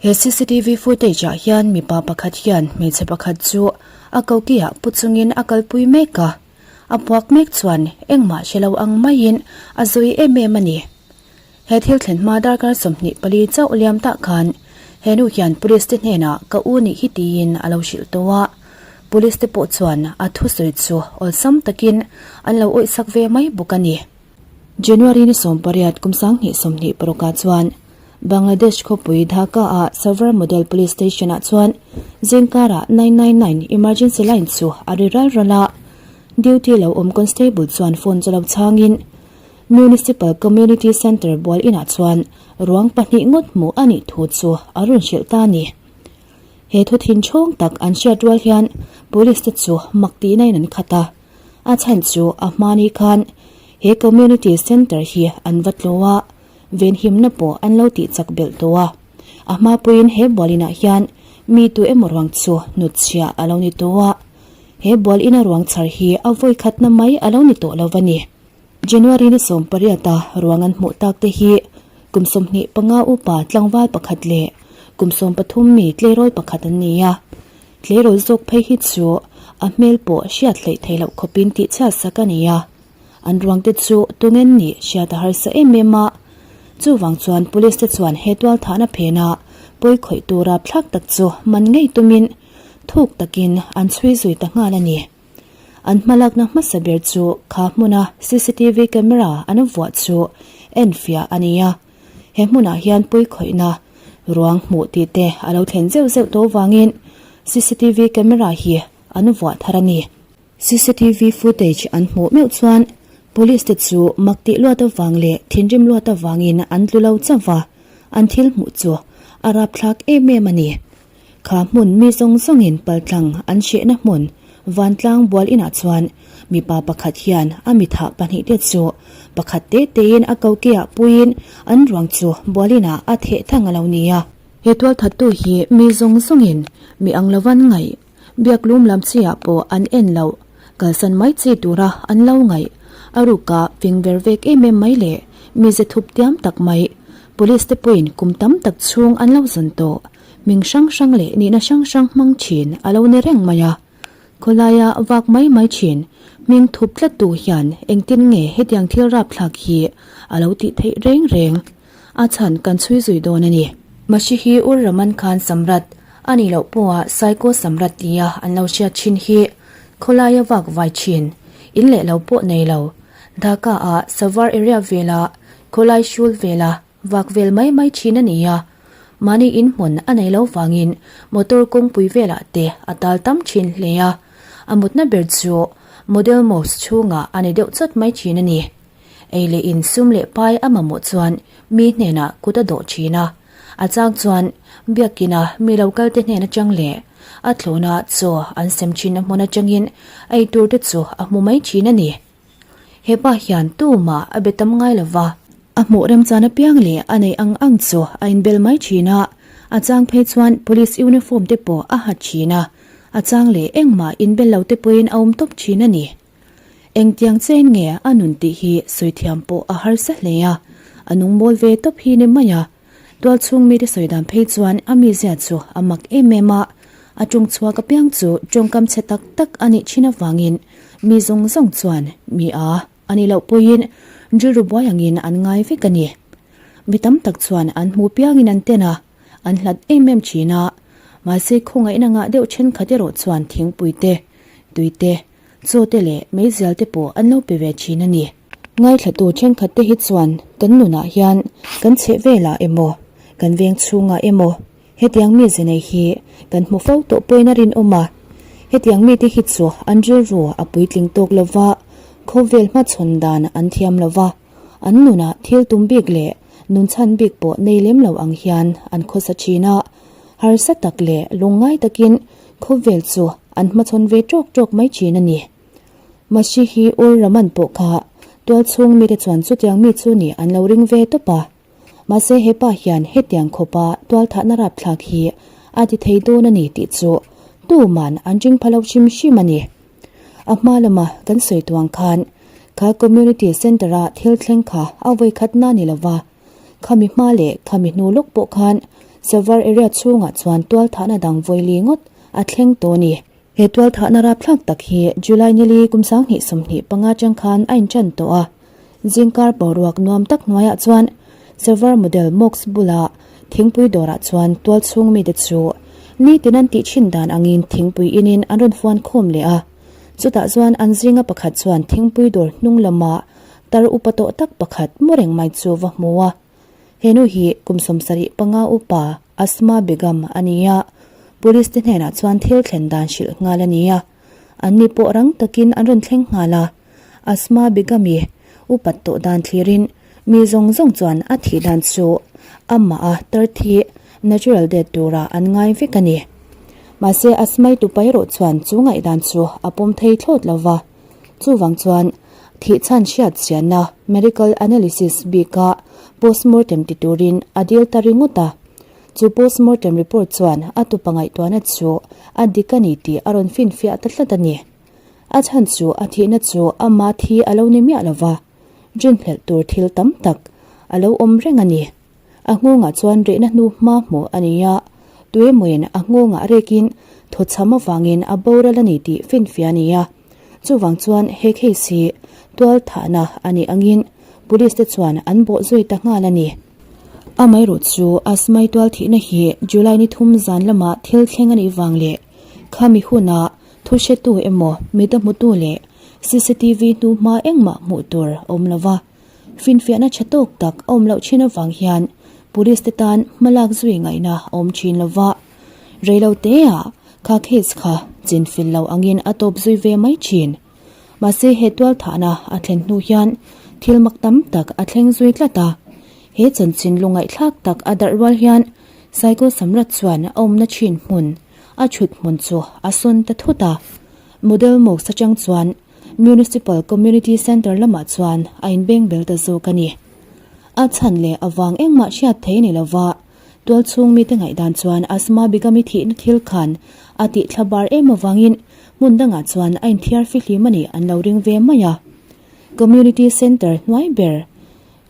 He cctv footage ah hian mipa pakhat hian hmeichhe pakhat chu a koki ah pu chungin a kalpui mek a, a puak mek chuan engmah hre lo ang maiin a zui em em a ni. He thil thlen hma darkar 24 chauh liam tah khan he nu hian police te hnenah ka u nih hi tiin a lo hrilh tawh a, police te pawh chuan a thusawi chu awlsam takin an lo awihsak ve mai bawk a ni. January ni 18 kum 2026 ah chuan Bangladesh khawpui Dhaka ah Savar Model Police Station ah chuan zingkarah 999 emergency line chu a ri ral ral a, duty lo awm constable chuan phone chu lo chhangin Municipal Community Centre bual inah chuan ruang pahnih ngawt hmuh a nih thu chu a rawn hrilh ta a ni. He thu thin chhawng tak an hriat rual hian Police te chu mak tihna in an khat a, a chhan chu a hmani khan he Community Centre hi an va tlaw a, venhimna pawh an lo tih chak belh tawh a. A hma puiin he bual inah hian mi tu emaw ruang chu hnutchhiah a lo ni tawh a, he bual ina ruang chhar hi a vawi khatna mai a lo ni tawh lo va ni. January ni 18 a ruang an hmuh tak te hi kum 25 upa tlangval pakhat leh kum 13 mi tleirawl pakhat an ni a. Tleirawl zawk phei hi chu a hmel pawh hriat hleih theih loh khawpin tih chhiat sak a ni a. An ruang te chu tungen nih hriat a harsa em em a. Chuvang chuan police te chuan he tual thahna phena pawi khawih tura thlak tak chu man ngei tumin thuk takin an chhui zui ta nghal a ni. An hmalakna hmasa ber chu kha hmuna cctv camera an vuah chu enfiah a ni a. He hmunah hian pawi khawihna ruang hmuh tih te a lo thlen zeuh zeuh tawh vangin cctv camera hi an vuah thar a ni. Cctv footage an hmuh meuh chuan police te chu mak tih luat avang leh thinrim luat avangin an tlu lo chauh va, an thil hmuh chu a rapthlak em em a ni. Kha hmun mi zawng zawngin paltlang an hrehna hmun vantlang bual inah chuan mipa pakhat hian a mithah pahnih te chu pakhat te tein a koke ah puiin an ruang chu bual inah a theh thang a lo ni a. He tualthattu hi mi zawng zawngin mi ang lovan ngaih biak lum lam chi ah pawh an en loh kalsan mai chi tura an lo ngaih a ruka fing ver vek em em mai leh mize thup tiam tak mai police te pawhin kum tam tak chhung an lo zawn tawh. Hming hrang hrang leh nihna hrang hrang hmang thin a lo ni reng mai a. Khawlaia vak mai mai thin hming thup tlat tu hian engtin nge hetiang thil rapthlak hi a lo tih theih reng reng? A chhan kan chhui zui dawn a ni. Mashihi Ur Rahman Khan Samrat a nih loh pawha Psycho Samrat tia an lo hriat thin hi khawlaia vak vai thin, in leh lo pawh nei lo, Dhaka ah Savar area vela khawlai hrul vela Vak vel mai mai thin a ni a, mahni inhmun a nei lo vangin motor kawngpui velah te a tal tam thin hle a, a mutna ber chu model mosque chhungah a ni deuh chawt mai thin a ni. Ei leh in sum leh pai a mamawh chuan mi hnenah kut a dawh thin a, a chang chuan biakina mi lo kal te hnen atang leh a thlawna chaw an sem thinna hmun atangin ei tur te chu a hmu mai thin a ni. He pa hian tumah a be tam ngai lo va. A hmuh remchan apiang leh a neih ang ang chu a inbel mai thin a, a chang phei chuan police uniform te pawh a ha thin a, a chang leh engmah inbel lo te pawhin a awm tawp thin a ni. Engtiang chen nge a nun tih hi sawi thiam pawh a harsa hle a, a nung mawl ve tawp hi ni mai a. Tual chhung mite sawi dan phei chuan a mizia chu a mak em em a, a tawng chhuak apiang chu tawngkam chhe tak tak a nih thin avangin mi zawng zawng chuan mi a a nih loh pawhin rilru buai angin an ngai vek a ni. Mi tam tak chuan an hmu piangin an ten a, an hlat em em thin a, mahse khawngaihna ngah deuh thenkhat erawh chuan thingpui te, tui te, chaw te leh meizial te pawh an lo pe ve thin a ni. Ngaithlatu thenkhat te hi chuan kan nunah hian kan chheh velah emaw, kan veng chhungah emaw hetiang mi ze nei hi kan hmu fo tawh pawhin a rinawm a. Hetiang mite hi chu an rilru a puitling tawk lova, khawvel hmachhawn dan an thiam lova, an nunah thil tum bik leh nunchhan bik pawh nei lem lo ang hian an khawsa thin a. Harsa tak leh lungngai takin khawvel chu an hmachhawn ve tawk tawk mai thin a ni. Mahse hi Ur Rahman pawh kha tual chhung mite chuan chutiang mi chu nih an lo ring ve tawp a. Mahse he pa hian hetiang khawpa tual thahna rapthlak hi a ti thei dawn a ni tih chu tuman an ring pha lo hrim hrim a ni. A hma lama kan sawi tuang khan kha community centre a thil thleng kha a vawikhatna ni lova, khami hma leh khami hnu lawk pawh khan. Savar area chhungah chuan tualthahna dang vawili ngawt a thleng tawh a ni. He tualthahna rapthlak tak hi July nili kum 2025 atang khan a intan tawh a. Zingkar boruak nuam tak hnuaiah chuan Savar Model Mosque bula thingpui dawrah chuan tualchhung mite chu nitin an tih thin dan angin thingpui inin an rawn fuan khawm leh a. Chutah chuan an zinga pakhat chuan thingpui dawr hnung lama tar upa tawh tak pakhat mu reng mai chu va hmu a. He nu hi kum 75 upa Asma Begum a ni a, police te hnenah chuan thil thlen dan hrilh nghal a ni a. Anni pawh rang takin an rawn thleng nghal a. Asma Begum-i upat tawh dan thlirin mi zawng zawng chuan a thih dan chu amah a tar thi natural death turah an ngai vek a ni. Mahse Asma-i tupa erawh chuan chu ngaihdan chu a pawm thei thlawt lo va. Chuvang chuan thih chhan hriat chianna medical analysis bika postmortem ti turin a dil ta ringawt a. Chu postmortem report chuan a tupa ngaihtuahna chu a dik a ni tih a rawn finfiah ta tlat a ni. A chhan chu a thihna chu ama thi a lo ni miah lo va, rinhlelh tur thil tam tak a lo awm reng a ni. A nghawngah chuan rehna hnu hma hmuh a ni a, tuemawiin a nghawngah rekin thawchham avangin a boral a ni tih finfiah a ni a. Chuvang chuan he case hi tual thahna a nih angin police te chuan an bawh zui ta nghal a ni. Amaherawh chu Asmai tual thihna hi July ni thum zan lama thil thleng a nih vang leh khami huna thu hretu emaw mita hmutu leh cctv hnu hma engmah hmuh tur a awm lova. Finfiahna tha tawk tak a awm loh thin avang hian police te tan hmalak zui ngaihna a awm thin lova. Reilo teah kha case kha chinfil lo angin a tawp zui ve mai thin. Mahse he tualthahna a thlen hnu hian thil mak tam tak a thleng zui tlat a. He chanchin lungaihthlak tak a darh rual hian Psycho Samrat chuan a awmna thin hmun a chhut hmun chu a sawn ta thut a. Model Mosque atang chuan Municipal Community Centre lamah chuan a inbeng bel ta zawk a ni. A chhan leh a vang engmah hriat thei ni lova, tualchhung mite ngaihdan chuan Asma Begum-i thihna thil khan a tih thla bar em avangin hmun dangah chuan a inthiar fihlim a nih an lo ring ve mai a. Community Centre hnuai ber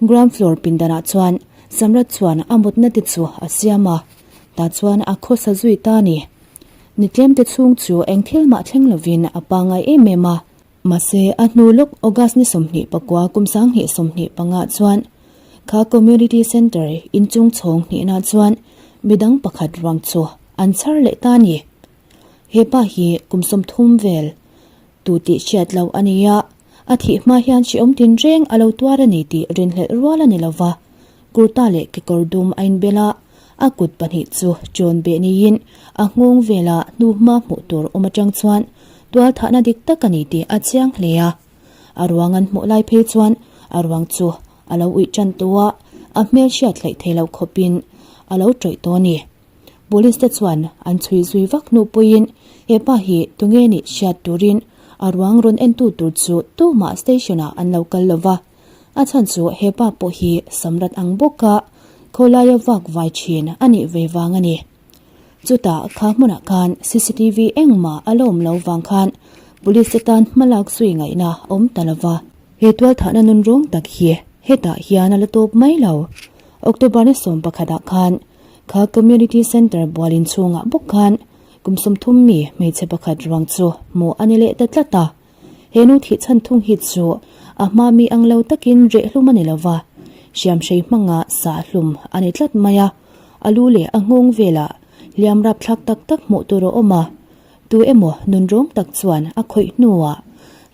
ground floor pindanah chuan Samrat chuan a mutna te chu a siam a, tah chuan a khawsa zui ta a ni. Ni tlemte chhung chu eng thil mah thleng lovin a pangngai em em a. Mahse, a hnu lawk August ni 29 kum 2025 chuan kha Community Centre inchung chhawng hnihna chuan midang pakhat ruang chu an chhar leh ta a ni. He pa hi kum 30 vel tu tih hriat loh a ni a, a thih hma hian hrehawm tinreng a lo tuar a ni tih rinhlelh rual a ni lova. Kurta leh kekawr dum a inbel a, a kut pahnih chu chawn beh niin a nghawng vela hnuhma hmuh tur awm atang chuan tualthahna dik tak a ni tih a chiang hle a. A ruang an hmuh lai phei chuan a ruang chu a lo uih tan tawh a, a hmel hriat hleih thei lo khawpin a lo tawih tawh a ni. Police te chuan an chhui zui vak hnu pawhin he pa hi tunge nih hriat turin a ruang rawn entu tur chu tumah station ah an lo kal lo va. A chhan chu he pa pawh hi Samrat ang bawka khawlaia vak vai thin a nih ve vang a ni. Chutah kha hmunah khan cctv engmah a la awm lo vang khan police te tan hmalak zui ngaihna a awm ta lo va. He tualthahna nun rawng tak hi hetah hian a la tawp mai lo. October ni 11 ah khan kha Community Centre bual inchhungah bawk khan kum 30 mi hmeichhe pakhat ruang chu hmuh a ni leh ta tlat a. He nu thih chhan thung hi chu a hma mi ang lo takin reh hlum a ni lo va, hriamhrei hmanga sah hlum a ni tlat mai a, a lu leh a nghawng velah hliam rapthlak tak tak hmuh tur a awm a, tu emaw nunrawng tak chuan a khawih hnuah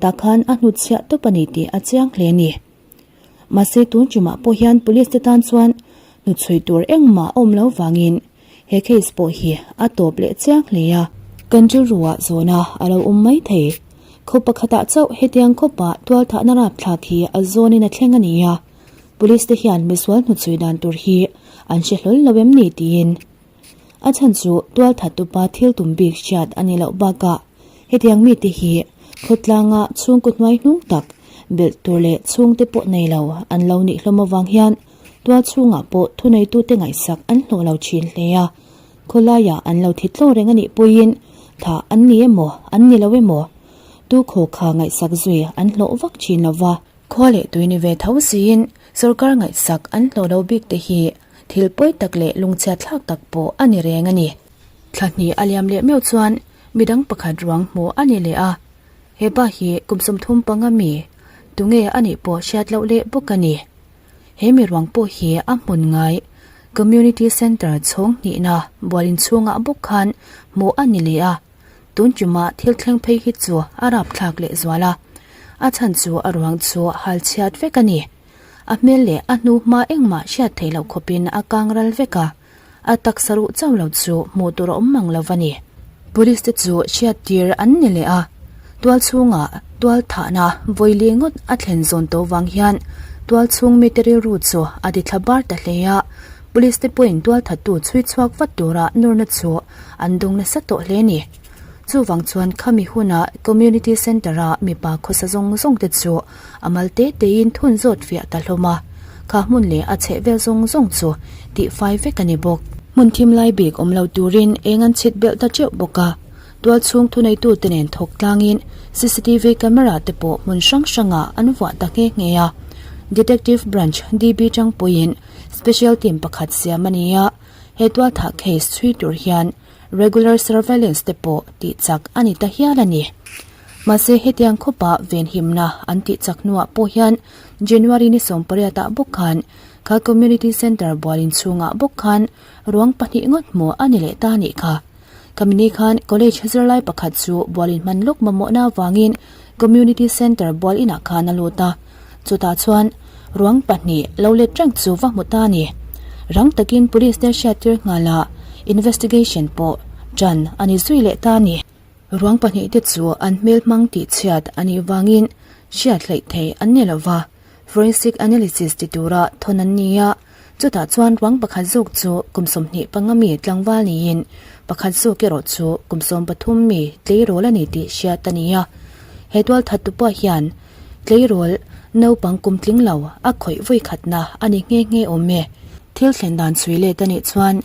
tah khan a hnutchhiah tawp a ni tih a chiang hle a ni. Mahse tun tumah pawh hian police te tan chuan hnuchhui tur engmah a awm lo vangin he case pawh hi a tawp leh chiang hle a. Kan rilruah zawhna a lo awm mai thei. Khaw pakhatah chauh hetiang khawpah tualthahna rapthlak hi a zawnin a thleng a ni a, police te hian misual hnuchhui dan tur hi an hre hlawl lo em ni tiin A chhan chu tualthattupa thil tum bik hriat a ni loh bakah hetiang mite hi khawtlanga chhungkaw hnuai hnung tak belh tur leh chhungte pawh nei lo an lo nih hlawm avang hian tual chhungah pawh thuneitute ngaihsak an hlawh lo thin hle a. Khawlaiah an lo thi tlaw reng a nih pawhin thah an ni emaw an ni lo emaw tu khaw kha ngaihsak zui an hlawh vak thin lo va. Khua leh tui ni ve tho siin sawrkar ngaihsak an hlawh lo bik te hi. Thil pawi tak leh lungchhiat thlak tak pawh a ni reng a ni. Thla hnih a liam leh meuh chuan midang pakhat ruang hmuh a ni leh a. He pa hi kum 35 mi, tunge a nih pawh hriat loh leh bawk a ni. He mi ruang pawh hi a hmun ngai Community Centre chhawng hnihna bualin chhungah bawk khan hmuh a ni leh a. Tun ṭuma thil thleng phei hi chu a rapthlak leh zual a, a chhan chu a ruang chu hal chhiat vek a ni. A hmel leh a hnu hma engmah hriat theih loh khawpin a kang ral vek a, a taksa ruh chauh lo chu hmuh tur a awm mang lo va ni. Police te chu hriat tir an ni leh a, tual chhungah tual thahna vawi leh ngawt a thlen zawn tawh vang hian tual chhung mite rilru chu a ti thla bar ta hle a, police te pawhin tual thattu chhui chhuak vat tura nawrna chu an dawng nasa tawh hle a ni. Chuvang chuan khami huna Community Centre-a mipa khawsa zawng zawng te chu a mal te tein thun zawt fiah ta hlawm a, kha hmun leh a chheh vel zawng zawng chu tihfai vek a ni bawk. Hmun thim lai bik awm lo turin eng an chhit belh ta teuh bawk a, tual chhung thuneitute nen thawk tlangin cctv camera te pawh hmun hrang hrangah an vuah ta nghe nghe a. Detective Branch DB tangpuiin Special Team pakhat siam a ni a, he tualthah case chhui tur hian regular surveillance te pawh tih chak a ni ta hial a ni. Mahse hetiang khawpa venhimna an tih chak hnuah pawh hian January ni 18 ah bawk khan kha Community Centre bualin chhungah bawk khan ruang pahnih ngawt hmuh a ni leh ta a nih kha. Khami ni khan college zirlai pakhat chu bualin hman lawk mamawhna avangin Community Centre bual inah khan a lut a, chutah chuan ruang pahnih lo let reng chu va hmu ta a ni. Rang takin police te hriattir nghal a, investigation pawh ṭan a ni zui leh ta a ni. Ruang pahnih te chu an hmel hmang tih chhiat a nih vangin hriat hleih theih an ni lo va, forensic analysis ti tura thawn an ni a, chutah chuan ruang pakhat zawk chu kum 25 mi tlangval niin pakhat zawk erawh chu kum 13 mi tleirawl a ni tih hriat a ni a. He tualthat tupua hian tleirawl naupang kum tling lo a khawih vawi khatna a ni nghe nghe awm e. Thil thlen dan chhui let a nih chuan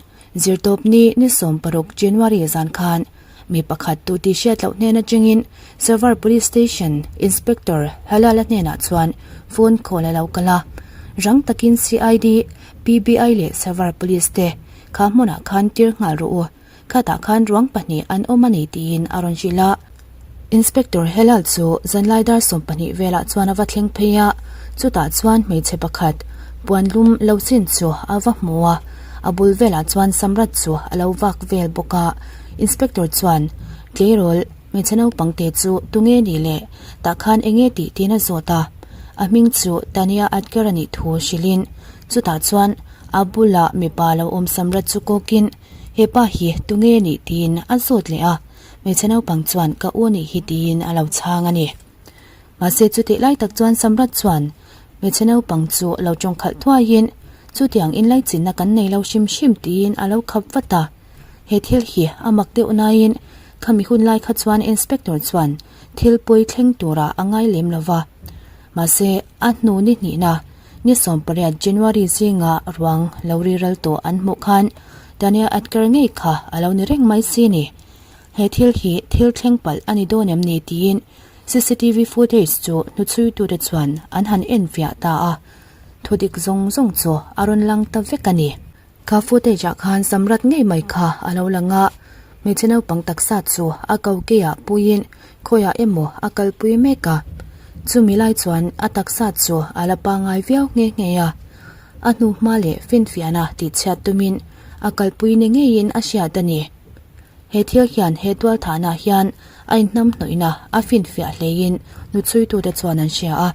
Zirtawpni ni 16 January zan khan mi pakhat tu tih hriat loh hnen atangin Savar Police Station Inspector Halal-a hnenah chuan phone call a lo kal a. Rang takin CID, PBI leh Savar Police te kha hmunah khan tir nghal rawh u. Khatah khan ruang pahnih an awm a ni tiin a rawn hrilh a. Inspector Helal chu zanlai dar 12 velah chuan a va thleng phei a, chutah chuan hmeichhe pakhat puan lum lo chin chu a va hmu a, a bul velah chuan Samrat chu a lo vak vel bawk a. Inspector chuan, Tleirawl, hmeichhe naupang te chu tunge ni le? Tah khan enge tih tiin a zawt a. A hming chu Tania Adkar a nih thu hrilhin, chutah chuan a bulah mipa lo awm Samrat chu kawkin, He pa hi tunge ni tiin a zawt leh a. Hmeichhe naupang chuan ka u nih hi tiin a lo chhang a ni. Mahse chutih lai tak chuan Samrat chuan hmeichhe naupang chu lo tawng khalh thuaiin chutiang inlaichinna kan nei lo hrim hrim tiin a lo khap vat a. He thil hi a mak deuh naiin khami hun lai kha chuan inspector chuan thil pawi thleng turah a ngai lem lo va. Mahse a hnu ni hnihna ni 18 January zinga ruang lo riral tawh an hmuh khan Tania Adkar ngei kha a lo ni reng mai si ni. He thil hi thil thleng palh a ni dawn em ni tiin cctv footage chu hnuchhuitute chuan an han en fiah ta a, thudik zawng zawng chu a rawn lang ta vek a ni. Kha footage ah khan Samrat ngei mai kha a lo lang a, hmeichhe naupang taksa chu a ko keiah puiin khawiah emaw a kalpui mek a, chumi lai chuan a taksa chu a la pangngai viau nghe nghe a, a hnu hma leh finfiahna tihchhiat tumin a kalpui ni ngeiin a hriat a ni. He thil hian he tualthahna hian a inhnam hnawihna a finfiah hleiin hnuchhuitute chuan an hria a,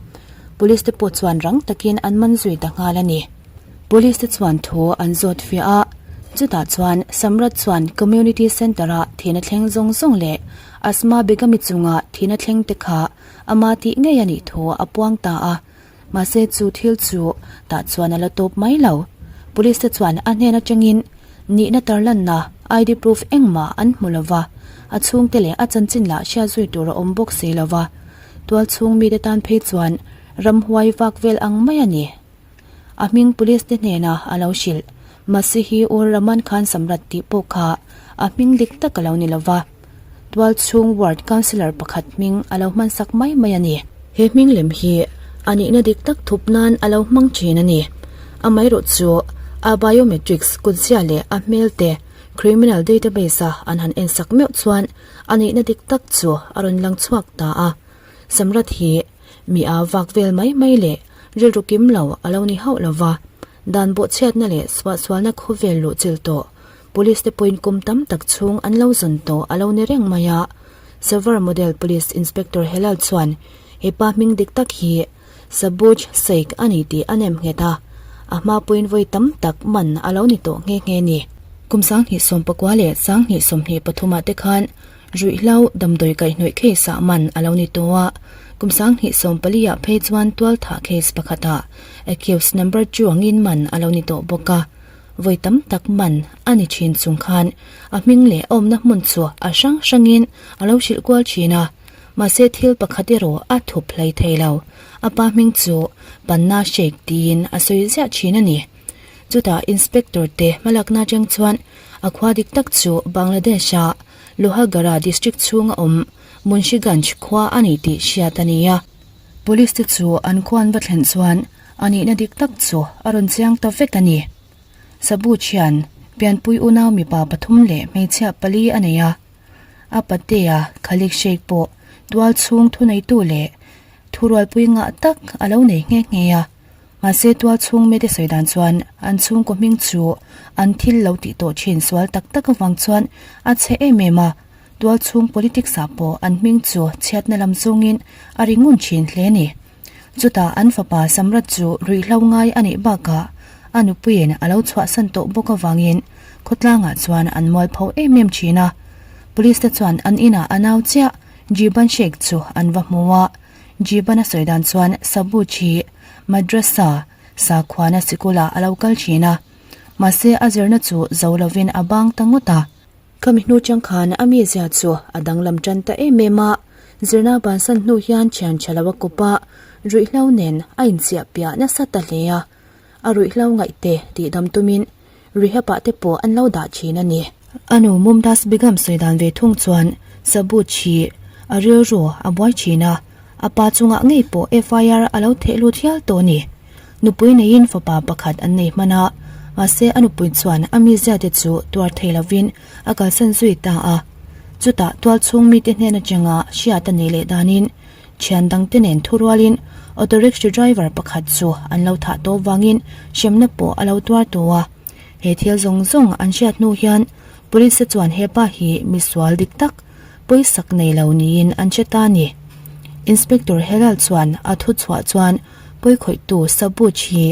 police te pawh chuan rang takin an man zui ta nghal a ni. Police te chuan thu an zawt fiah a, chutah chuan Samrat chuan Community Centre-a thihna thleng zawng zawng leh Asma Begum-i chunga thihna thleng te kha ama tih ngei a nih thu a puang ta a. Mahse chu thil chu tah chuan a la tawp mai lo. Police te chuan a hnen atangin nihna tarlanna ID proof engmah an hmu lo va, a chhungte leh a chanchin lah hriat zui tur a awm bawk si lo va. Tual chhung mite tan phei chuan ramhuai vak vel ang mai a ni. A hming police te hnena a lo hrilh. Mahse hi Ur Rahman Khan Samrat tih pawh kha a hming dik tak a lo ni lo va. Tual chhung ward councillor pakhat hming a lo hmansak mai mai a ni. He hming lem hi a nihna dik tak thup nan a lo hmang thin a ni. Amaherawh chu A biometrics kutzia leh a hmel te criminal database a an han ensak meuh chuan a nihna dik tak chu a rawn lang chhuak ta a. Samrat hi mi a vak vel mai mai leh rilru kim lo a lo ni hauh lo va, dan bawhchhiatna leh suahsualna khawvel luh chilh tawh Police te pawhin kum tam tak chhung an lo zawn tawh a lo ni reng mai a. Savar Model Police Inspector Helal chuan he pa hming dik tak hi Sabuj Sheikh a ni tih a nem nghet a, a hma pawhin vawi tam tak man a lo ni tawh nghe nghe ni. Kum 2019 leh 2023 ah te khan ruihhlo damdawi kaihhnawih case ah man a lo ni tawh a, kum 2024 ah phei chuan tualthah case pakhatah accused number two angin man a lo ni tawh bawk a. Vawi tam tak man a ni thin chung khan a hming leh a awmna hmun chu a hrang hrangin a lo hrilh kual thin a, mahse thil pakhat erawh a thup hlei thei lo. A pa hming chu Panna Sheikh tiin a sawi ziah thin a ni. Chutah Inspector te hmalakna atang chuan a khua dik tak chu Bangladesh-a Lohagara district chhunga awm Munshiganj khua a ni tih hriat a ni a. Police te chu an khua an va thlen chuan A nihna dik tak chu a rawn chiang ta vek a ni. Sabuch hian pianpui unau mipa pathum leh hmeichhia pali a nei a. A patea Khalik Sheikh pawh tual chhung thuneitu leh thurualpui ngah tak a lo nei nghe nghe a. Mahse tual chhung mite sawi dan chuan an chhungkaw hming chu an thil lo tih tawh thin sual tak tak avang chuan a chhe em em a. Tual chhung politics ah pawh an hming chu chhiatna lam zawngin a ri ngun thin hle a ni. Chutah an fapa Samrat chu ruihhlo ngai a nih bakah a nupuiin a lo chhuahsan tawh bawk avangin khawtlangah chuan an mualpho em em thin a. Police te chuan an inah a nau chiah Jiban Sheikh chu an va hmu a. Jiban a sawi dan chuan Sabuj hi Madrasa sakhuana sikulah a lo kal thin a, mahse a zirna chu zo lovin a bang ta ngawt a. Khami hnu chang khan a mizia chu a danglam tan ta em em a, zirna bansan hnu hian thian tha lo a kawp a, ruihhlo nen a inchiah piah nasa ta hle a, a ruihhlo ngaihte tihdam tumin rehab ah te pawh an lo dah thin a ni. A nu Mumtaz Begum sawi dan ve thung chuan Sabuj hi a rilru a buai thin a, a pa chungah ngei pawh FIR a lo theh lut hial tawh a ni. Nupui neiin fapa pakhat an nei hman a, mahse a nupui chuan a mizia te chu tuar thei lovin a kalsan zui ta a. Chutah tualchhung mite hnen atanga hriat a nih leh danin thian dangte nen thurualin auto rickshaw driver pakhat chu an lo thah tawh vangin hremna pawh a lo tuar tawh a. He thil zawng zawng an hriat hnu hian police te chuan hepa hi misual dik tak pawisak nei lo niin an hre ta a ni. Inspector Helal chuan a thuchhuah chuan Pawikhawihtu Sabuj hi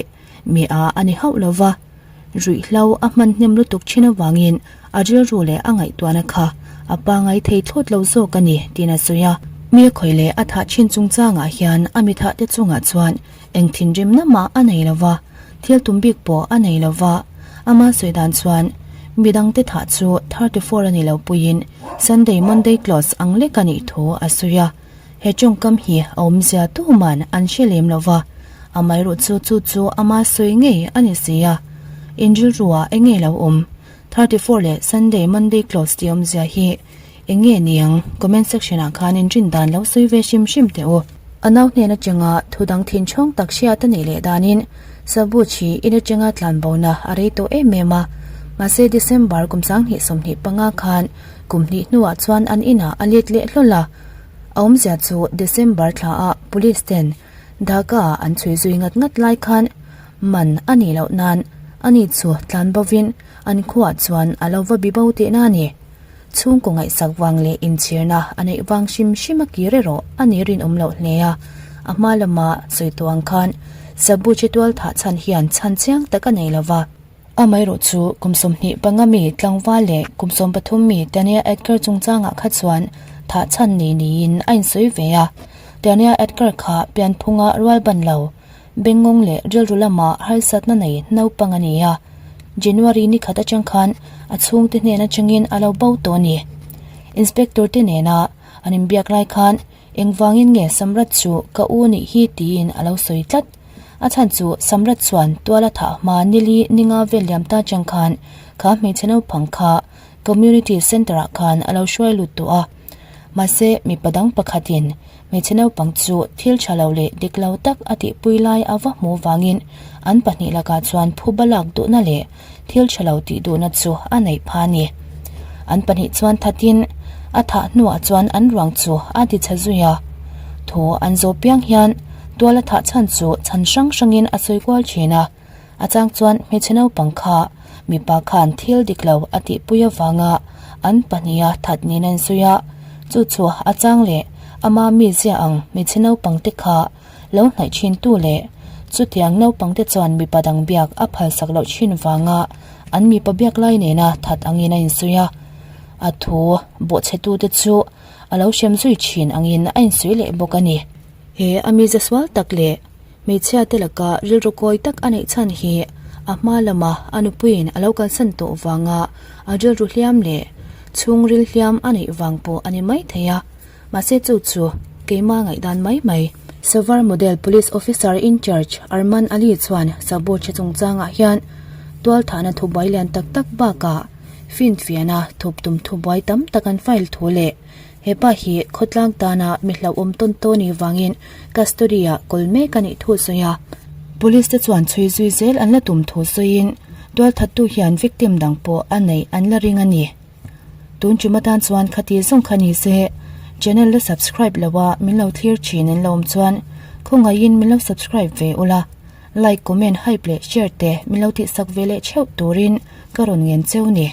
mi a a ni hauh lo va, ruihhlo a hman hnem lutuk thin avangin a rilru leh a ngaihtuahna kha a pangai thei thlawt lo zawk a ni tiin a sawi a. Mi a khawih leh a thah thin chungchangah hian a mi thah te chungah chuan eng thinrimna mah a nei lo va, thil tum bik pawh a nei lo va. Ama sawi dan chuan midangte thah chu 34 a ni lo puiin Sunday Monday clause ang lek a nih thu a sawi a. He tawngkam hi a awmzia tuman an hre lem lo va, amaherawh chu chu chu ama sawi ngei a ni si a. In rilruah eng nge lo awm? 34 leh Sunday Monday close tih awmzia hi eng nge niang? Comment section ah khan in rin dan lo sawi ve hrim hrim teh u. A nau hnen atanga thu dang thin chhawng tak hriat a nih leh danin Sabuj hi in atanga tlanbona a rei tawh em em a, mahse December kum 2025 khan kum hnih hnuah chuan an inah a let leh hlawl a. A awmzia chu December thla ah Police ten Dhaka ah an chhui zui ngat ngat lai khan man a nih loh nan ani chu tlan bovin an khuaah chuan a lo va bi bo tihna a ni. Chhungkaw ngaihsak vang leh inchhirna a neih vang hrim hrim a kir erawh a ni rinawm loh hle a, a hma lama sawi tawh ang khan Sabuchi tual thah chhan hian chhan chiang tak a nei lova. Amaherawh chu kum 25 mi tlangval leh kum 13 mi Tania Edgar chungchangah kha chuan thah chhan nei niin a insawi ve a. Tania Edgar kha pianphunga rual ban lo, bengngawng leh rilru lama harsatna nei naupang a ni a. January ni khat atang khan a chhungte hnen atangin a lo bo tawh a ni. Inspector te nena an inbiak lai khan Engvangin nge Samrat chu ka u nih hi tiin a lo sawi tlat. A chhan chu Samrat chuan tuala thah hma nili ninga vel liam ta chang khan kha hmeichhe naupang kha Community Centre ah khan a lo hruai lut tawh a. Mahse, mipa dang pakhatin hmeichhe naupang chu thil tha lo leh dik lo tak a tihpui lai a va hmuh vangin an pahnih lakah chuan phuba lak duhna leh thil tha lo tih duhna chu a neih pha a ni. An pahnih chuan thatin a thah hnuah chuan an ruang chu a ti chhe zui a. Thu an zawh piang hian tuala thah chhan chu chhan hrang hrangin a sawi kual thin a. A chang chuan hmeichhe naupang kha mipa khan thil dik lo a tihpui avanga an pahniha that niin an sawi a, chu chu a chang leh ama mizia ang hmeichhe naupang te kha lo hnaih thin tu leh chutiang naupang te chuan mipa dang biak a phalsak loh thin vanga an mipa biak lai nena that angin a insawi a, a thu bawhchhe tu te chu a lo hrem zui thin angin a insawi leh bawk a ni. He a mize sual tak leh Hmeichhia te laka rilru kawi tak a neih chhan hi a hma lama a nupuiin a lo kalsan tawh vanga a rilru hliam leh chhungril hliam a neih vang pawh a ni mai thei a, mahse chu chu keima ngaihdan mai mai. Savar Model Police Officer in Charge Arman Ali chuan Sabuche chungchangah hian tualthahna thubuai lian tak tak bakah finfiahna thup tum thubuai tam tak an file thu leh He pa hi khawtlang tana mi hlauhawm tawn tawn i vangin custody ah kawl mek a nih thu sawi a. Police te chuan chhui zui zel an la tum thu sawiin tualthattu hian victim dang pawh a neih an la ring a ni. Tun tum atan chuan khati zawng kha ni se channel la subscribe lo a min lo thlir thin an la awm chuan khawngaihin min lo subscribe ve ula, like, comment, hype leh share te min lo tihsak ve leh theuh turin ka rawn ngen cheu ni.